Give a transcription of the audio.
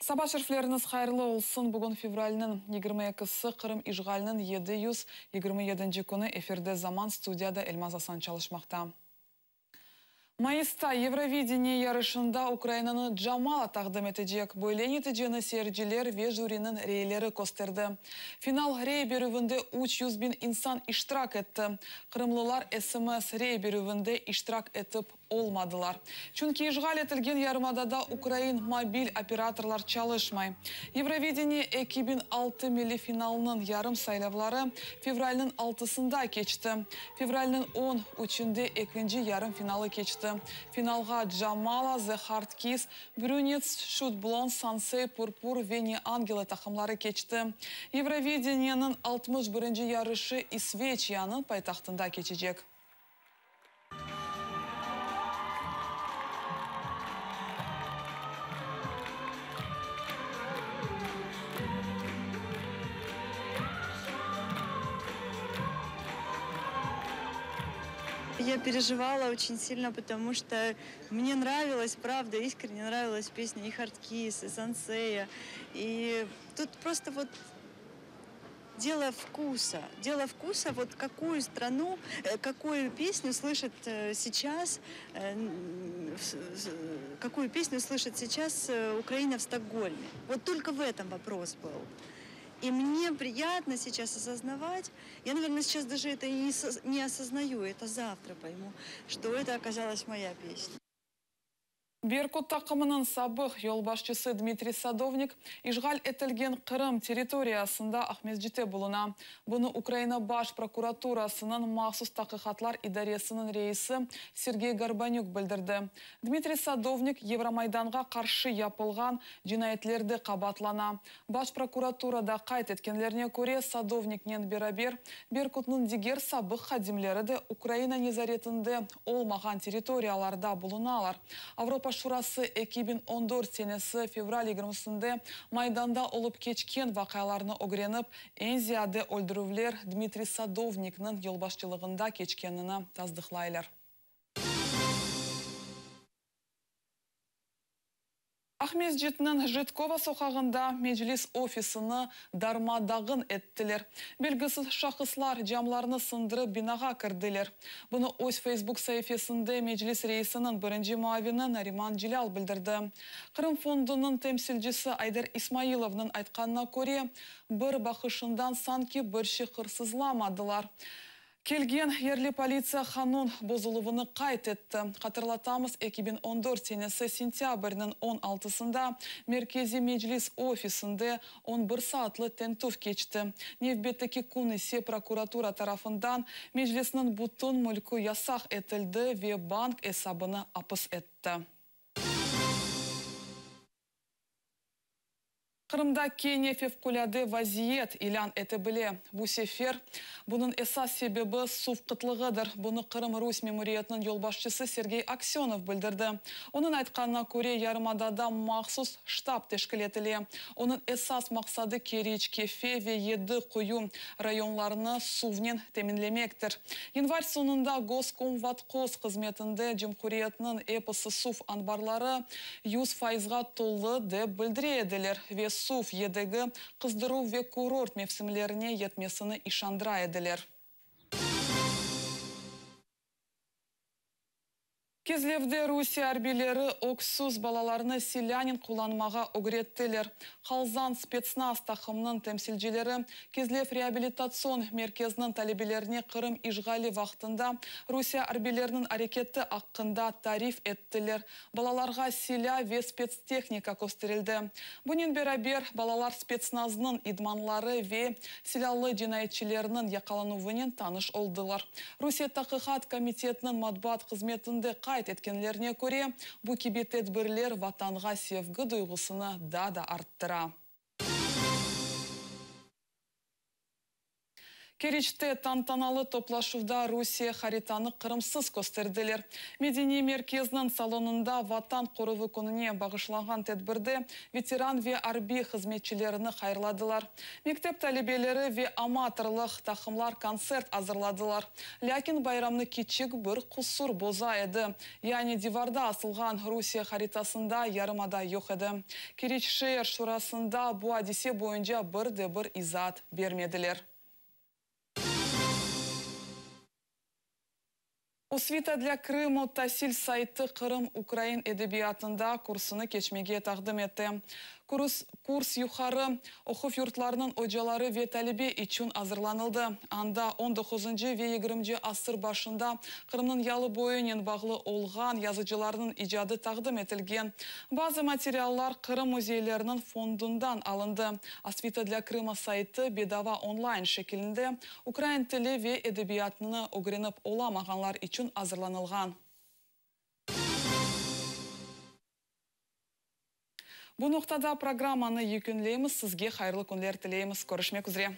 Saba şerifleriñiz hayırlı olsun! Bugün fevralniñ 22-si, Qırım işğaliniñ 727-nci künü. Efirde Zaman, studiyada Elmaz Asan çalışmaqta. Mayısta Yevrovideniye yarışında Ukrainanı Jamala taqdim etecek. Böyle neticeni seyirciler ve jüriniñ reyleri kösterdi. Final rey berüvinde 300 biñ insan iştirak etti. Qırımlılar SMS rey berüvinde iştirak etip olmadılar. Çünki işğal etilgen yarımadada ukrain mobil operatorlar çalışmay. Yevrovideniye 2006 milliy finalınıñ yarım saylavları fevralniñ altısında keçti. Fevralniñ 13-ünde ekinci yarım finalı keçti. Finalğa Jamala, The Hardkiss, Brunettes, Shoot Blonde, Sansei, Purpur ve Ne Angelo taqımları keçti. Yevrovideniyenıñ 61-nci yarışı İsveçiyanıñ paytahtında keçecek. Я переживала очень сильно, потому что мне нравилась, правда, искренне нравилась песня и Хардкисс, и Сансея. И тут просто вот дело вкуса. Дело вкуса, вот какую страну, какую песню слышит сейчас, какую песню слышит сейчас Украина в Стокгольме. Вот только в этом вопрос был. И мне приятно сейчас осознавать, я, наверное, сейчас даже это и не осознаю, это завтра пойму, что это оказалась моя песня. Berkut taqımınıñ sabıq yolbaşçısı Dmitriy Sadovnik işğal etilgen Qırım territoriyasında Aqmescitte buluna. Bunı Ukraina Baş prokuraturasınıñ mahsus taqiqatlar idaresiniñ reisi Sergey Gorbanük bildirdi. Dmitriy Sadovnik Yevromaydanğa qarşı yapılğan cinayetlerde qabaatlana. Baş prokuraturada qayd etkenlerine köre, Sadovniknen beraber Berkutnıñ diger sabıq hadimleri de Ukraina nezaretinde olmağan territoriyalarda bulunalar. Avropa Şurası 2014 senesi fevral 20-sinde Maydanda olıp keçken vaqialarnı ögrenip, eñ ziyade öldürüvler Dmitriy Sadovnikniñ yolbaşçılığında keçkenini tasdıqlaylar. Aqmescitniñ Jitkova soqağında Meclis ofisini darma-dağın ettiler. Belgisiz şahıslar camlarnı sındırıp binağa kirdiler. Bunı öz Feysbuk saifesinde Meclis reisiniñ birinci muavini Nariman Celâl bildirdi. Qırım fondunıñ temsilcisi Ayder İsmailovnıñ aytqanına köre, bir baqışından sanki bir şey hırsızlamadılar. Kelgen yerli politsiya qanun bozuluvını qayd etti. Hatırlatamız, 2014 senesi sentâbrniñ 16-sında Merkeziy Meclis ofisinde 11 saatlı tintüv keçti. Nevbetteki kün ise prokuratura tarafından Meclisniñ bütün mülkü yasaq etildi ve bank esabını apis etti. Qırımda kene fevqulâde vaziyet ilân ete bile. Bu sefer bunıñ esas sebebi suv qıtlığıdır. Bunı Qırım rus memuriyetiniñ yolbaşçısı Sergey Aksönov bildirdi. Onıñ aytqanına köre, yarımadada mahsus ştab teşkil etile. Onıñ esas maqsadı Keriç, Kefe ve Yedi Quyu rayonlarını suvnen teminlemektir. Yanvar soñunda Goskomvodhoz hızmetinde cumhuriyetniñ episi suv anbarları 100 fayızğa tolu dep bildire ediler ve suv yedegi qızdıruv ve kurort mevsimlerine yetmesini işandıra ediler. Kezlevde Rusiye arbiyleri öksüz balalarnı silânen qullanmağa ögrettiler. Halzan spetsnaz taqımınıñ temsilcileri Kezlev reabilitatsion merkeziniñ talebelerine Qırım işğali vaqtında Rusiye arbiyleriniñ areketi aqqında tarif ettiler. Balalarğa silâ ve spetstehnika kösterildi. Bunen beraber, balalar spetsnaznıñ idmanları ve silâlı cinayetçilerniñ yaqalanuvınen tanış oldılar. Rusiye Taqiqat komitetiniñ matbuat hızmetinde qayd etkenlerine köre, bu kibi tedbirler Vatanğa sevgi duyğusını daa da arttıra. Keriçte tantanalı toplaşuvda Rusiye haritanı Qırımsız kösterdiler. Medeniy merkezniñ salonında Vatan qoruvı kününe bağışlanğan tedbirde veteran ve arbiy hızmetçilerini hayırladılar. Mektep talebeleri ve amatorlıq taqımlar kontsert azırladılar. Lâkin bayramnı kiçik bir qusur boza edi, yani divarda asılğan Rusiye haritasında yarımada yoq edi. Keriç şeer şurasında bu adise boyunca bir de bir izaat bermediler. Osvita dlâ Krımu tasil saytı Qırım ukrain edebiyatında kursunı keçmege taqdim etti. Kurs, kurs yuqarı oquv yurtlarınıñ ocaları ve talebe içün azırlanıldı. Anda on doquzıncı ve yigirminci asır başında Qırımnıñ yalı boyunen bağlı olğan yazıcılarnıñ icadı taqdim etilgen. Bazı materiallar Qırım müzeyleriniñ fondundan alındı. Osvita dlâ Krıma saytı bedava online şekilinde ukrain tili ve edebiyatını ögrenip olamağanlar içün azırlanılğan. Bu noqtada programmanı yekünleymiz, sizge hayırlı künler tileymiz. Körüşmek üzre.